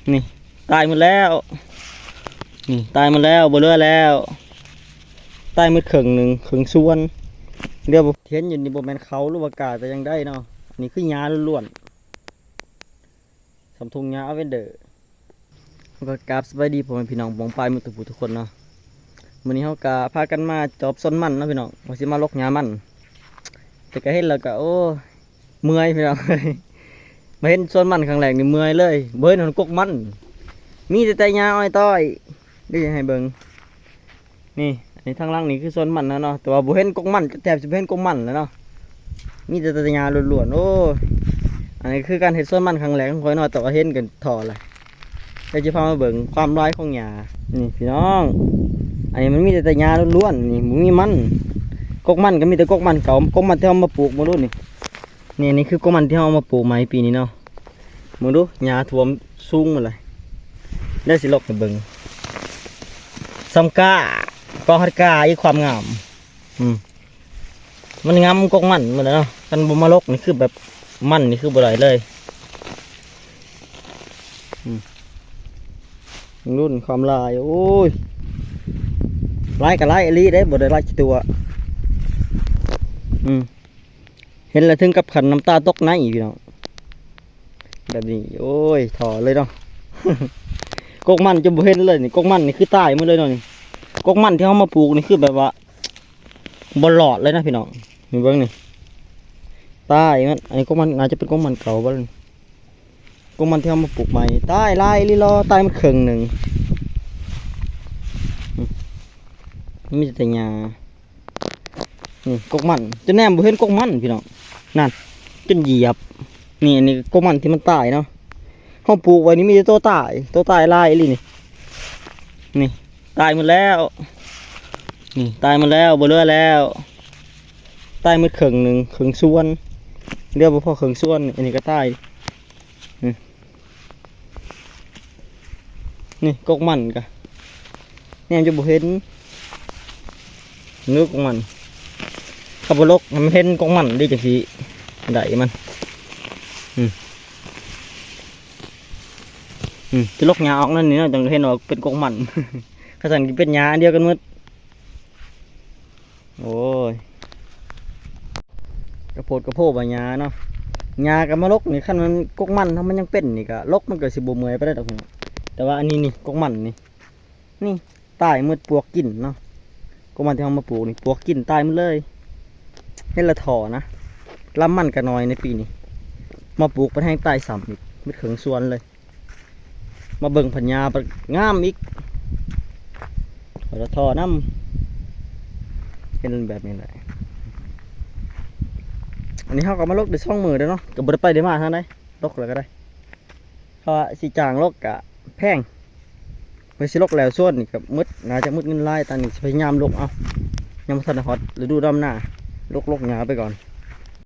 ນີ້ ຕາຍໝົດແລ້ວ ນີ້ ຕາຍໝົດແລ້ວ ບໍ່ເຫຼືອແລ້ວ ຕາຍໝົດເຄິ່ງໜຶ່ງ ເຄິ່ງສວນ. ດຽວ ເຫັນຢູ່ນີ້ບໍ່ແມ່ນເຂົາ ຫຼືວ່າກາແຕ່ຢ່າງໃດເນາະ. ອັນນີ້ຄືຫຍ້າລ້ວນໆ ສ່ຳທົ່ງຫຍ້າອາເວັນເດີ. ເຮົາກໍກາບສະບາຍດີພໍ່ແມ່ພີ່ນ້ອງປ້ອງປາຍໝົດທຸກຜູ້ທຸກຄົນເນາະ. ມື້ນີ້ເຮົາກໍພາກັນມາຈອບສວນມັນເນາະພີ່ນ້ອງ ວ່າຊິມາລົກຫຍ້າມັນ ແຕ່ກໍເຫັນແລ້ວກໍ ໂອ້ຍ ເມື່ອຍພີ່ນ້ອງ. ມາເຫັນສວນມັນຄັ້ງແລກນີ້ເມື່ອຍເລີຍ ບໍ່ເຫັນຮອດກົກມັນ ມີແຕ່ ແຕ່ຫຍ້າອ້ອຍຕ້ອຍ. ດຽວຊິໃຫ້ເບິ່ງ ນີ້ ອັນນີ້ທາງຫຼັງນີ້ຄືສວນມັນນະເນາະ ແຕ່ວ່າບໍ່ເຫັນກົກມັນ ແທບຊິບໍ່ເຫັນກົກມັນແລ້ວເນາະ ມີແຕ່ ແຕ່ຫຍ້າລ້ວນໆ. ໂອ້ຍ ອັນນີ້ຄືການເຮັດສວນມັນຄັ້ງແລກຂອງຂ້ອຍເນາະ ແຕ່ວ່າເຫັນກັນທໍ່ລະ. ດຽວຈະພາມາເບິ່ງຄວາມຫຼາຍຂອງຫຍ້າ ນີ້ພີ່ນ້ອງ ອັນນີ້ມັນມີແຕ່ ແຕ່ຫຍ້າລ້ວນໆ ນີ້ ບໍ່ມີມັນ ກົກມັນກໍມີແຕ່ກົກມັນເກົ່າ ກົກມັນທີ່ເຮົາມາປູກ ເບິ່ງດູນີ້. ນີ້ ນີ້ຄືກົກມັນທີ່ເຮົາເອົາມາປູກໃໝ່ປີນີ້ເນາະ ເບິ່ງດູ ຫຍ້າຖ້ວມສູງໝົດເລີຍ. ດຽວຊິລົກໃຫ້ເບິ່ງ ສ່ຳກ້າ ກໍຮອດກ້າອີກ ຄວາມງາມ ອືມ ມັນງາມກົກມັນໝົດແລ້ວເນາະ. ຄັນບໍ່ມາລົກນີ້ຄືແບບມັນນີ້ຄືບໍ່ໄດ້ເລີຍ ອືມ ລຸ້ນຄວາມຫຼາຍ ໂອ້ຍ ຫຼາຍກໍຫຼາຍອີ່ຫຼີເດ້ ບໍ່ໄດ້ຫຼາຍຊິຕົວະ ອືມ ເຫັນແລ້ວເຖິງກັບຂັ້ນນ້ຳຕາຕົກໃນພີ່ນ້ອງ ແບບນີ້. ໂອ້ຍ ທໍ່ເລີຍເນາະ ກົກມັນຈະບໍ່ເຫັນເລີຍນີ້ ກົກມັນນີ້ຄືຕາຍໝົດເລີຍເນາະ. ນີ້ ກົກມັນທີ່ເຮົາມາປູກນີ້ຄືແບບວ່າບໍ່ລອດເລີຍນະພີ່ນ້ອງ ນີ້ເບິ່ງນີ້ ຕາຍມັນ. ອັນນີ້ກົກມັນ ໜ້າຈະເປັນກົກມັນເກົ່າບໍ່ນີ້ ກົກມັນທີ່ເຮົາມາປູກໃໝ່ ຕາຍຫຼາຍອີ່ຫຼີ ຕາຍໝົດເຄິ່ງໜຶ່ງ ມີແຕ່ຫຍ້າ. ນີ້ກົກມັນ ຈົນແນມບໍ່ເຫັນກົກມັນພີ່ນ້ອງ ນັ້ນ ຈົນຢຽບ. ນີ້ ອັນນີ້ກົກມັນທີ່ມັນຕາຍເນາະ ເຮົາປູກໄວ້ນີ້ມີແຕ່ໂຕຕາຍ ໂຕຕາຍຫຼາຍອີ່ຫຼີນີ້ ນີ້ ຕາຍໝົດແລ້ວ ນີ້ ຕາຍໝົດແລ້ວ ບໍ່ເຫຼືອແລ້ວ ຕາຍໝົດເຄິ່ງໜຶ່ງ ເຄິ່ງສວນ ເຫຼືອບໍ່ພໍເຄິ່ງສວນ. ນີ້ ອັນນີ້ກໍຕາຍ ນີ້ ນີ້ກົກມັນກະແນມຈະບໍ່ເຫັນ ເງີກກົກມັນ ຄັນບໍ່ລົກໃຫ້ມັນເຫັນກົກມັນເດ້ ຈັ່ງຊິໄດ້ມັນ ອືມ ອືມ ຊິລົກຫຍ້າອອກນັ້ນນີ້ເນາະ ຈັ່ງເຫັນວ່າເປັນກົກມັນ ຄັນຊັ້ນຊິເປັນຫຍ້າອັນດຽວກັນໝົດ. ໂອ້ຍ ກະໂພດກະໂພວ່າຫຍ້າເນາະ ຫຍ້າກໍມາລົກນີ້ ຄັນມັນກົກມັນເຮົາມັນຍັງເປັນນີ້ກະລົກມັນກໍຊິບໍ່ເມື່ອຍປານໃດດອກພີ່ນ້ອງ. ແຕ່ວ່າອັນນີ້ນີ້ ກົກມັນນີ້ ນີ້ ຕາຍໝົດ ປວກກິນເນາະ ກົກມັນທີ່ເຮົາມາປູກນີ້ ປວກກິນຕາຍໝົດເລີຍ. ເຫັນລະທໍ່ນະ ລຳມັນກໍໜ້ອຍໃນປີນີ້ ມາປູກປະແຮງຕາຍຊ້ຳອີກ ໝົດເຄິ່ງສວນເລີຍ. ມາເບິ່ງພັນຫຍ້າ ງາມອີກ ລະທໍ່ນຳ ເຫັນແບບນີ້ແຫຼະ. ອັນນີ້ເຮົາກໍມາລົກໄດ້ສອງມື້ແລ້ວເນາະ ກໍບໍ່ໄດ້ໄປໄດ້ມາທາງໃດ ລົກແລ້ວກໍໄດ້ ເພາະວ່າຊິຈ້າງລົກກະແພງ ເພື່ອຊິລົກແລ້ວສວນນີ້ກໍໝົດ ໜ້າຈະໝົດເງິນຫຼາຍ. ຕອນນີ້ຊິພະຍາຍາມລົກເອົາ ຍັງບໍ່ທັນໄດ້ຮອດລະດູດຳນາ ລົກ ລົກຫຍ້າໄປກ່ອນ.